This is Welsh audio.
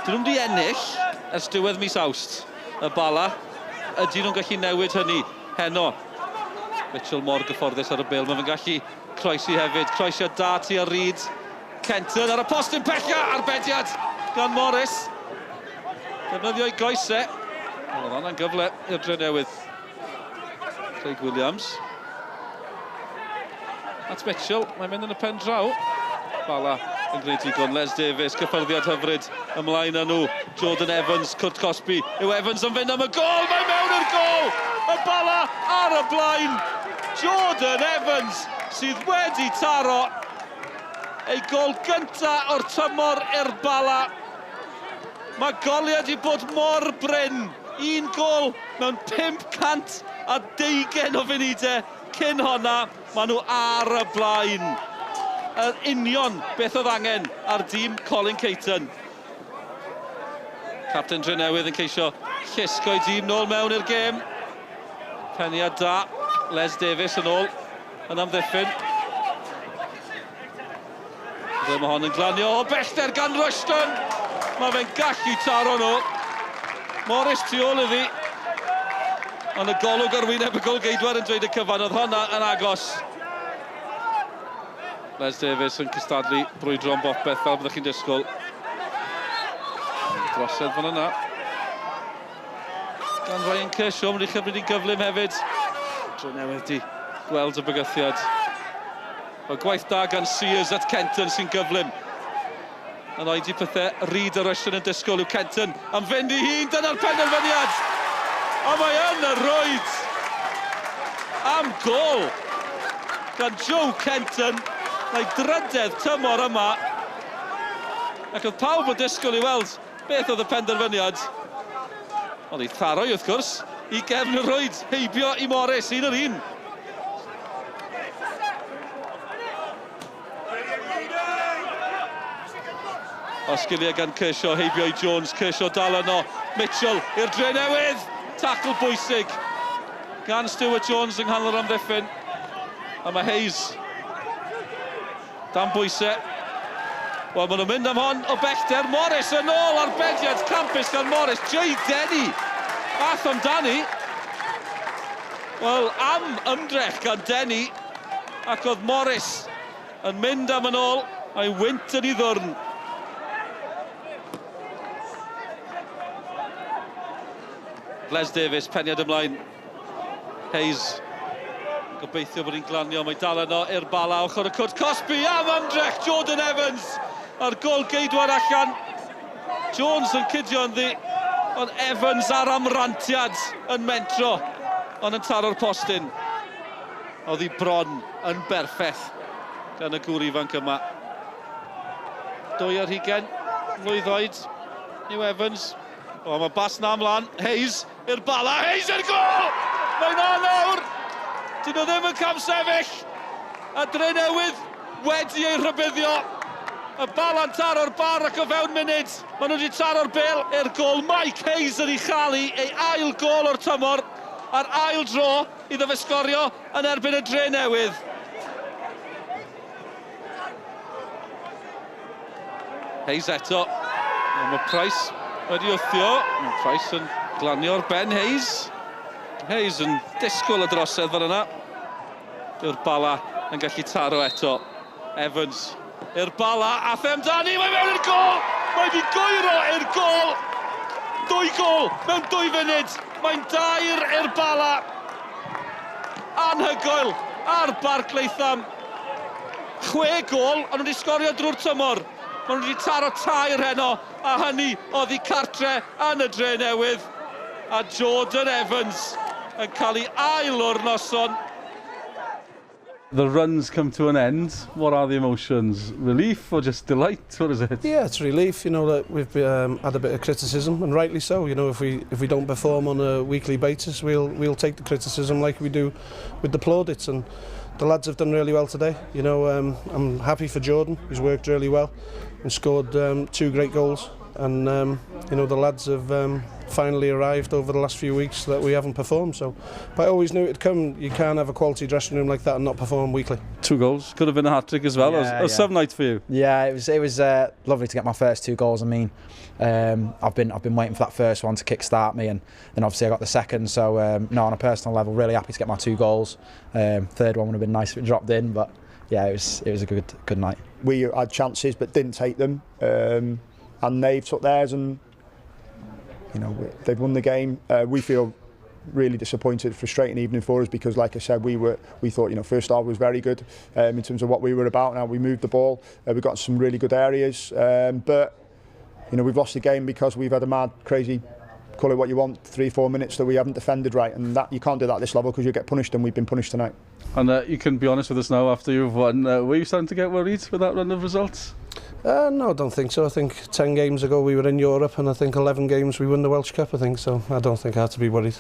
Dyn nhw'm 'di ennill ers diwedd mis Awst, y Bala. Ydyn nhw'n gallu newid hynny heno? Mitchell mor gyfforddus ar y bêl, mae fe'n gallu croesi hefyd. Croesiad da tua Reid. Kenton ar y postyn pella, arbediad gan Morris. Defnyddio'i goesau. Wel, oedd hwnna'n gyfle i'r Drenewydd. Craig Williams. At Mitchell, mae'n mynd yn y pen draw. Bala yn gwneud digon. Les Davies, cyffyrddiad hyfryd ymlaen â nhw. Jordan Evans, Cwrt Cosby. Yw Evans yn fynd am y gol? Mae mewn i'r gol! Y Bala ar y blaen. Jordan Evans sydd wedi taro ei gol gynta o'r tymor i'r Bala. Mae goliau wedi bod mor brin. Un gol mewn 520 o funudau cyn honna, maen nhw ar y blaen. Yr union beth oedd angen ar dîm Colin Caton. Capten Drenewydd yn ceisio llusgo'i dîm nôl mewn i'r gêm. Peniad da, Les Davies yn ôl yn amddiffyn. Ble mae hon yn glanio o bellter gan Rushton. Mae fe'n gallu taro nhw. Morris tu ôl iddi. Ond y golwg ar wyneb y golgeidwad yn dweud y cyfan. Oedd honna yn agos. Les Davies yn cystadlu brwydro am bopeth fel byddwch chi'n disgwyl. Drosedd fan yna. Gan Ryan Kershaw, mae'n ei chymryd i'n gyflym hefyd. Drenewydd di gweld y bygythiad. Mae gwaith da gan Sears at Kenton sy'n gyflym. Yn oedi pethau, Reid a Rushton yn disgwyl yw Kenton am fynd i hun, dyna'r penderfyniad! A mae yn y rwyd! Am gol gan Joe Kenton, mae drydedd tymor yma. Ac oedd pawb yn disgwyl i weld beth oedd y penderfyniad. Ond ei tharoi wrth gwrs i gefn y rwyd, heibio i Morris, un o'r un. O sgiliau gan Kershaw, heibio i Jones, Kershaw dal yno, Mitchell i'r Drenewydd! Tacl bwysig gan Stuart Jones yng nghanol yr amddiffyn. A mae Hayes dan bwysau. Wel, maen nhw'n mynd am hon o bellter. Morris yn ôl, arbediad campus gan Morris. Jay Denny, ath amdani. Wel, am ymdrech gan Denny, ac oedd Morris yn mynd am yn ôl, a'i wynt yn ei ddwrn. Les Davies, peniad ymlaen. Hayes, gobeithio bod hi'n glanio, mae dal yno i'r Bala, ochr y cwrt cosbi am ymdrech Jordan Evans a'r gol geidwad allan. Jones yn cydio ynddi, ond Evans ar amrantiad yn mentro, ond yn taro'r postyn. Oedd hi bron yn berffeth gan y gŵr ifanc yma. 22 mlwydd oed yw Evans. O, mae bas na ymlaen. Hayes i'r Bala. Hayes i'r gol! Mae na nawr! Dyn nhw ddim yn camsefyll. A Drenewydd wedi ei rhybuddio. Y Bala'n taro'r bar ac o fewn munud, maen nhw wedi taro'r bêl i'r gol. Mike Hayes yn ei chael hi, ei ail gol o'r tymor, a'r ail dro iddo fe sgorio yn erbyn y Drenewydd. Hayes eto. Mae Price wedi wthio. Mae Price yn glanio'r ben Hayes. Hayes yn disgwyl y drosedd fan yna. Yw'r Bala yn gallu taro eto. Evans i'r Bala, a the amdani, mae mewn i'r gol! Mae wedi gwyro i'r gol! Dwy gol mewn dwy funud, mae'n dair i'r Bala. Anhygoel ar Barc Latham. Chwe gol, ond nhw wedi sgorio drwy'r tymor. Maen nhw wedi taro tair heno, a hynny oddi cartre yn y Dre Newydd. A Jordan Evans yn cael ei ail o'r noson. The run's come to an end. What are the emotions? Relief or just delight? What is it? Yeah, it's relief. You know that we've had a bit of criticism, and rightly so. You know, if we if we don't perform on a weekly basis, we'll we'll take the criticism like we do with the plaudits. And the lads have done really well today. You know, I'm happy for Jordan. He's worked really well and scored 2 great goals. And you know, the lads have finally arrived over the last few weeks that we haven't performed. So, but I always knew it'd come. You can't have a quality dressing room like that and not perform weekly. Two goals, could have been a hat trick as well. It was some night for you. Yeah, it was lovely to get my first two goals. I mean, I've been waiting for that first one to kick-start me, and then obviously I got the second. So no, on a personal level, really happy to get my two goals. Third one would have been nice if it dropped in, but yeah, it was a good night. We had chances but didn't take them, and they've took theirs, and they've won the game. We feel really disappointed, frustrating evening for us because, like I said, we thought first half was very good in terms of what we were about. Now we moved the ball, we got some really good areas, but we've lost the game because we've had a mad, crazy, call it what you want, 3, 4 minutes that we haven't defended right, and that you can't do that at this level because you get punished, and we've been punished tonight. And you can be honest with us now after you've won. Were you starting to get worried with that run of results? No, I don't think so. I think 10 games ago we were in Europe, and I think 11 games we won the Welsh Cup, I think. So I don't think I had to be worried.